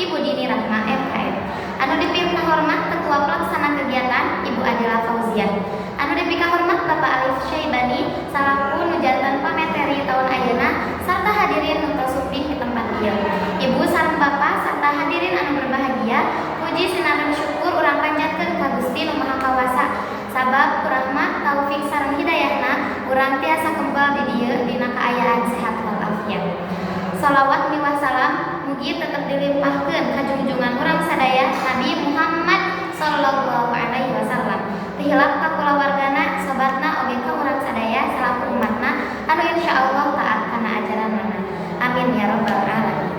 Ibu Dini Rahma MKM. Anu dipikahormat Ketua Pelaksana Kegiatan Ibu Adila Fauziah. Anu dipikahormat Bapak Alif Syaibani salaku nu janten pamateri tahun ayeuna sarta hadirin nu tos sumping di tempat ieu. Ibu sareng Bapak serta hadirin anu berbahagia, puji sinareng syukur urang panjatkeun ka Gusti Nu Maha Kawasa. Sabab ku rahmat, taufik sareng hidayahna urang tiasa kembal di dieu dina kaayaan sehat walafiat. Salawat miwah salam mugi tetep dilimpahkeun ka junjungan urang sadaya Nabi Muhammad sallallahu alaihi wasallam. Teu hilap ka kulawargana, sobatna, oge ka urang sadaya salaku umatna anu insyaallah taat kana ajaranana. Amin ya rabbal alamin.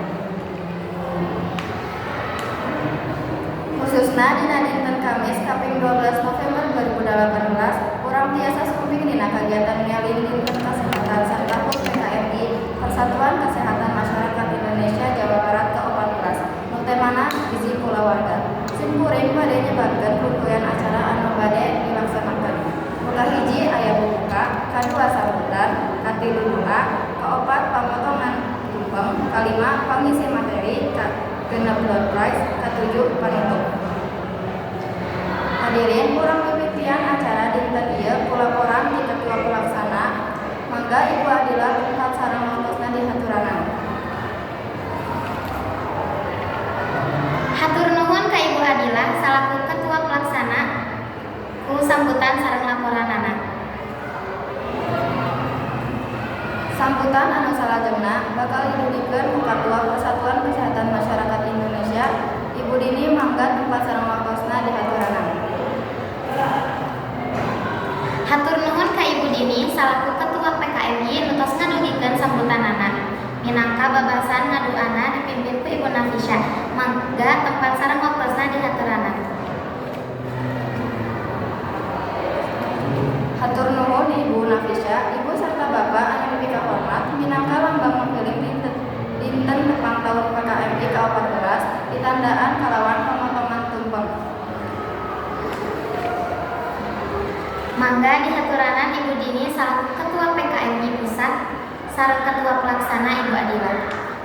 Khususna dina dinten Kamis kaping 12 November 2018, urang tiasa sumping dina kagiatan Ngeling Dinten Kesehatan sarta HUT PKMI Persatuan Kesehatan Masyarakat Indonesia Jawa Barat ke-14 nu temana gizi kulawarga. Sim kuring bade nyebatkeun rungkaian acara anu bade dilaksanakeun. Nu kahiji aya buka, kadua sambutan, katilu doa, kaopat pamotongan tumpeng, kalima pangisi materi, kagenep door prize, katujuh panutup. Hadirin, urang mimitian acara dinten ieu ku laporan ti ketua pelaksana. Mangga Ibu Adila, tempat sareng waktosna dihaturanan. Hatur nuhun ka Ibu Adila salaku ketua pelaksana ku sambutan sareng laporanana. Sambutan anu salajengna bakal didugikeun ku Katua Persatuan Kesehatan Masyarakat Indonesia, Ibu Dini. Mangga tempat sareng waktosna dihaturanan. Hatur nuhun ka Ibu Dini salaku ketua PKMI nu tos ngadugikeun sambutanana. Minangka babasan ngaduana dipimpin ku Ibu Nafisya. Mangga tempat sareng waktosna dihaturanan. Hatur nuhun Ibu Nafisya. Ibu serta Bapak anu dipikahormat, minangka lambang mapeling dinten tepang tahun PKMI ke-14 ditandaan kalawan pemotongan tumpeng. Mangga dihaturanan Ibu Dini salaku Ketua PKMI Pusat sareng Ketua Pelaksana Ibu Adila.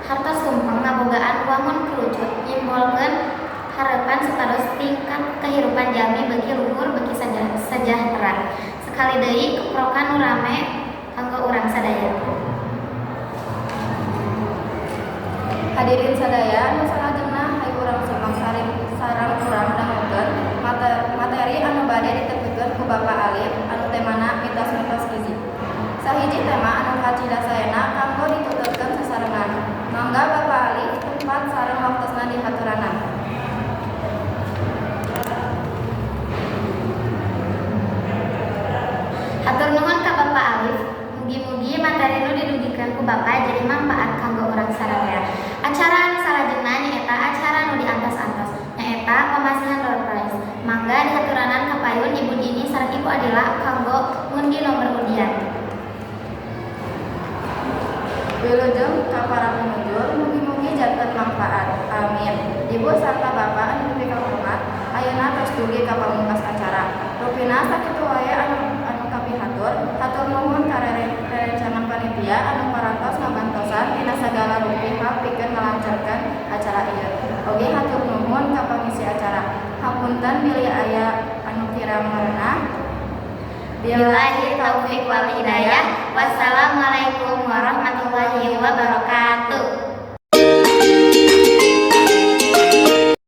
Hartos tumpeng ngabogaan wangun kerucut nyimbolkeun harepan supados tingkat kehirupan jalmi beuki luhur, beuki sejahtera. Sekali deui keprokan nu rame kanggo urang sadaya. Hadirin sadaya, nu salajengna hayu urang simak sareng urang dangukeun materi anu bade ditepikeun ku Bapak Alif anu temana mitos-mitos gizi. Sahiji tema anu kacida saena kanggo dituturkeun sasarengan. Mangga Bapak Alif, tempat sareng waktosna dihaturanan. Hatur nuhun ka Bapak Alif. Mugi-mugi materi nu didugikeun ku Bapak jadi manfaat kanggo urang sadaya. Acara anu salajengna nyaeta acara nu diantos-antos, nyaeta pamasihan door prize. Mangga dihaturanan kapayun Ibu Dini sareng Ibu Adila kanggo ngundi nomor undian. Wilujeng ka para pengunjung, mugi-mugi janten manfaat. Amin. Ibu sarta Bapak anu dipikahormat, ayeuna tos dugi ka pamungkas acara. Rupina sakitu wae anu kapihatur. Hatur nuhun ka rerencangan panitia anu parantos ngabantosan dina sagala rupi hal pikeun ngalancarkeun acara ieu. Oge hatur nuhun ka pangisi acara. Hapunten bilih aya anu kirang merenah. Billahi taufik wal hidayah. Wassalamualaikum warahmatullahi wabarakatuh.